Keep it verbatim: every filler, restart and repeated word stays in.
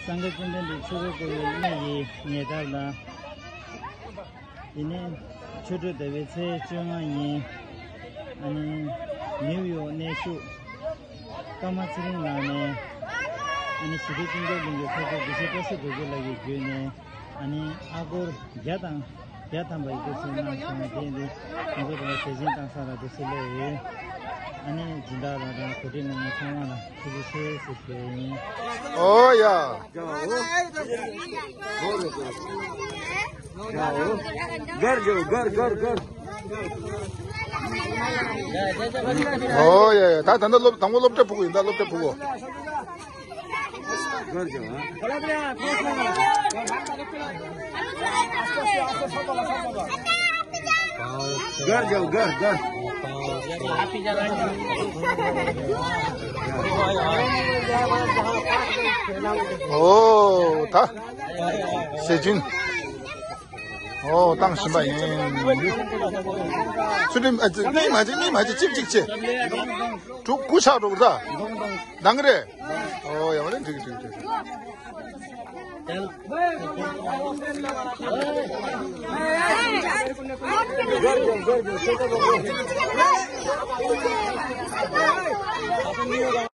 སངས་རྒྱས་བཅོམ་ལྡན་འདས་ཆོས་འཁོར་བསྐོར་བའི་གནས་ཀྱི་ཉེ་འདབས་ལ། དེ་ནས་ཆོ་འཕྲུལ་ཟླ་བའི་ཚེས་བཅོ་ལྔ་ཉིན། ཨ་ནི་ནིའུ་ཡོག་གནས་བཞུགས་ཀརྨ་ཚེ་རིང་ལགས་ནས། ཨ་ནི་ཞི་བདེ་ཅན་གྱི་གླིང་གི་ཚོགས་གཙོ་དགེ་བཤེས་བཀྲ་ཤིས་རྡོ་རྗེ་ལགས་ཀྱི་བརྒྱུད་ནས། ཨ་ནི་ཨ་སྒོར་བརྒྱ་དང་བརྒྱ་ཐམ་པ་ཡི་གེ་ཚུར་གནང་སོང་བ་དེ་འདི་ང་ཚོ་ཚང་མ་ཞལ་ཆེམས་བཏང་ས་ལ་འདུག་སེ་སླེབས་ཡོད། ཨ་ནི་སྦྱིན་བདག་ལགས་དང་གོ་སྒྲིག་གནང་མཁན་ཚང་མ་ལ་ཐུགས་རྗེ་ཆེ་ཞེས་ཞུ་ཡ་ཡིན། ཨོ་ཡ། घर जाओ, घर, घर, घर। ཨོ་ཡ་ཡ། ད་ད་ལྟ་སློབ་དང་པོ་སློབ་གྲྭ་ཕྲུ་གུ་ཡིན། ད་སློབ་གྲྭ་ཕྲུ་གུ། घर जाओ, हाँ। घर जाओ, घर, घर। ཨོ། ད་ཞེ་ཅིན། ཨོ། བཏང་བཞིན་པ་ཡིན། ཚུལ་ཁྲིམས། ཨ་ཙི། མི་མ་བྱེད། མི་མ་བྱེད། གཅིག་གཅིག་བྱེད། དྲུག་དགུ་ཆགས་འགྲོ་གི་རེད་ད། འདང་གི་རེད། ཨོ་ཡ། མ་རེད། འགྲིག་གི་འགྲིག་གི་འགྲིག་གི།